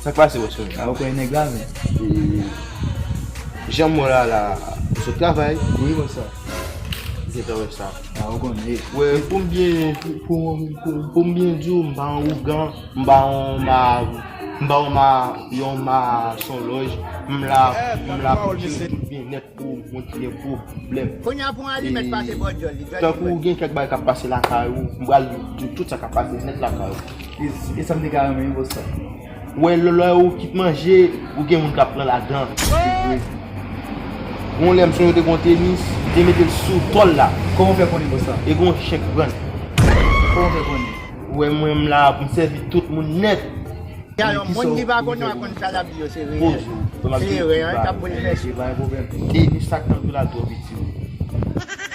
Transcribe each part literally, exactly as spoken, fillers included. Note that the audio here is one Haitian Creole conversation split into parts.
Sa k pase, bòs mwen? A, ou konnen nèg la, men. E, jan m wè la, la, ou sot travay? Wi, bòs sa. Ou gentan wè sa? A, ou konnen. Wè, pou m byen, pou, pou, pou, pou m byen di w, m pa yon ougan, m pa yon ma, m pa yon ma, yon masonlòj, m la, m la pou jere tout byen nèt. Pou moun ki gen pwoblèm. Kounye a pou yon alimèt pase bò djòl li, djòl li. Tankou gen kèk bagay k ap pase lakay ou, m pral di w tout sa k ap pase nèt lakay ou. E, e sa m te ka renmen wi, bòs sa. Wè, lè, lè ou kit manje, ou gen moun k ap pran ladan. Se vre. Gon lè m sonje te gon tenis, m te mete l sou tòl la. Kòman w fè konnen, bòs sa? E gon chen k pran l. Kòman w fè konnen? Wè, mwen, m la pou m sèvi tout moun nèt. Ya, yon moun ki pa konnen, pa konn sa l ap di yo, se reyèl. Se reyèl, k ap boulvèse. E pa yon pwoblèm. Denis sa k nan vil la twò piti wi.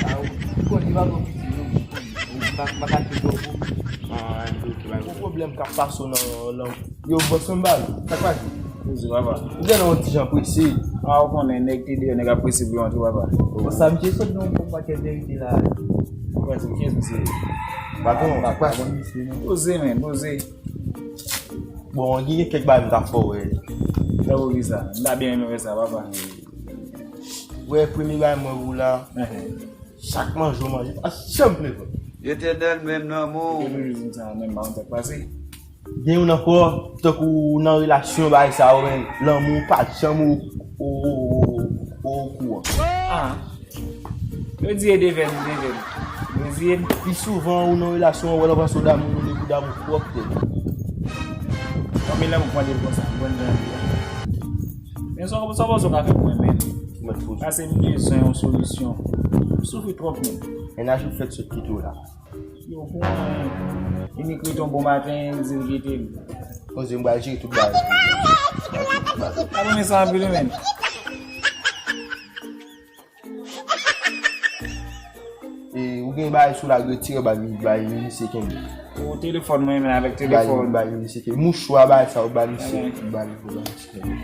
A, ou konn li pa twò piti non, ou konn. Ou pa, pa kalkile twò gwo. Ah, ok, ba. Yon pwoblèm k ap pase w nan, nan, yo, bòs mwen ba, sa k pase? Poze, papa. Ou gen yon ti jan prese. Ah, ou konnen, nèg te deyò, nèg ap prese pou yo antre, papa. Bon, sa misye sot di yon bon pakèt verite la. Ou konnen se kiyès misye? Patwon, sa k pase? Poze, men, poze. Bon, gen kèk bagay m ta fè w wè. Tankou kisa? M ta byen renmen wè sa, papa. Wè, premye bagay mwen wè w la, chak manje w manje, pa janm plen vant. Etènèl, menm lanmou. Ou te toujou di m sa, menm pa konn sa k pase. Gen youn ankò, tankou nan relasyon, bagay sa yo, men lanmou pa janm o, o, o, o, okouran. Ah. Yo di e devèn, e devèn. Yo di e. Pi souvan, ou nan relasyon, ou wè lè w panse w damou, ou li pou damou pwòp tèt. Konbyen lè m pran de konsa, m pran jan li a. Men sa, sa w panse w ka fè pou mwen, men? Mèt poze. Pase m bezwen yon solisyon. M soufri twòp, men. Mennaj ou fèk sot kite w la. Yo, pou mwen, li ekri ton bon maten, li di l kite m. Poze, m pral jere tout bagay. M pral jere tout bagay. Pa renmen sa anpil, men. E, ou gen bagay sou la, retire, bay, bay misye kenbe. Ou telefòn mwen, men avèk telefòn. Bay, bay misye kenbe. Mouchwa, bay sa, ou bay misye, bay, bay misye kenbe.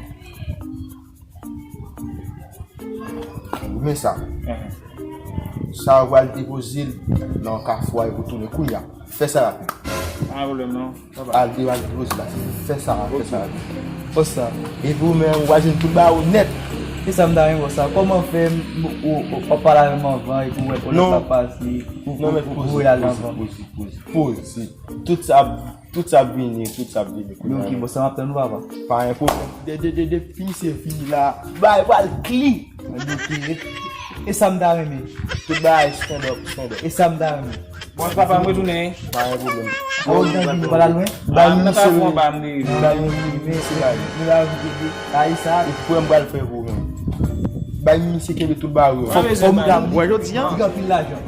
Ou men sa. Sa, ou pral depoze l nan kafou a, epi ou tounen kounye a. Fè sa rapid. Pa gen pwoblèm, non. Al de, al depoze la. Fè sa, fè sa rapid. Fè sa. Epi ou menm, ou pral jwenn tout bagay ou nèt. E sa m ta renmen wè sa. Kòman fè m, ou, ou, ou pa pale avè m anvan, epi ou wè pwoblèm sa pase, ou, ou, ou, ou al anvan. Poze, poze, poze. Tout sa, tout sa ap vini, tout sa ap vini. Men ok, bòs, sa m ap tann ou, papa. Pa gen pwoblèm. De, de, de, depi misye fini la, bay pral clean. Ok. E sa m ta renmen. Tout bagay stand up, stand up. E sa m ta renmen. Bon, papa, m retounen. Pa gen pwoblèm. Ou gen anvi nou pa al lwen? Bay misye, bay misye, bay misye. Bay sa. E frè m pral fè pou ou menm. Bay misye kenbe tout bagay yo. Fòk, fòk m ta wè jodi a. Li gen anpil lajan.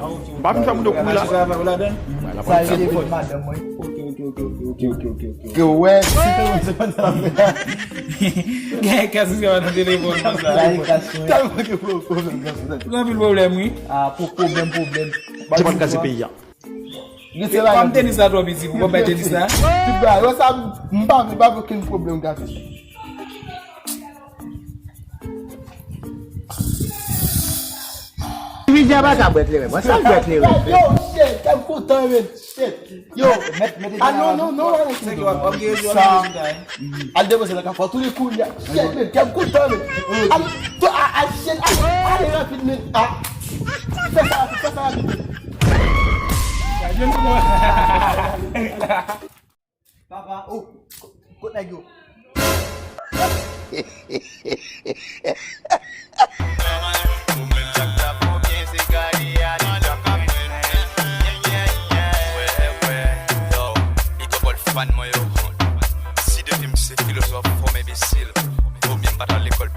Pa vin fè moun yo kouri la. Sa e telefòn madanm mwen. Ok, ok, ok, ok, ok, ok, ok, ok. Ke wè, si te yon se pa nan. Gen kè si se pa nan telefòn konsa. Sa e kach mwen. Tèlman ke pwoblèm konsa. Gen anpil pwoblèm, wi. Ah, pou pwoblèm, pwoblèm. Ki pa t kraze peyi a. Kòm tenis la twò piti, pou kòm bay tenis la. Tout bagay, wè sa, m pa, m pa gen okenn pwoblèm, gade. Vidya pa ka bwè kleren, mwen sa l bwè kleren. Yo, shit, kè m kontan, men, shit. Yo, ah, non, non, non, non, non. Sa, al depoze nan kafou, tou de kou, ya. Shit, men, kè m kontan, men. Al, to, a, a, shit, al, ale rapid, men. Ah. Fè sa rapid, fè sa rapid, men. Papa, oh, kot nèg yo? Fan mwen yo. Si depi m se filozòf, fò m enbesil. Konbyen m pa t al lekòl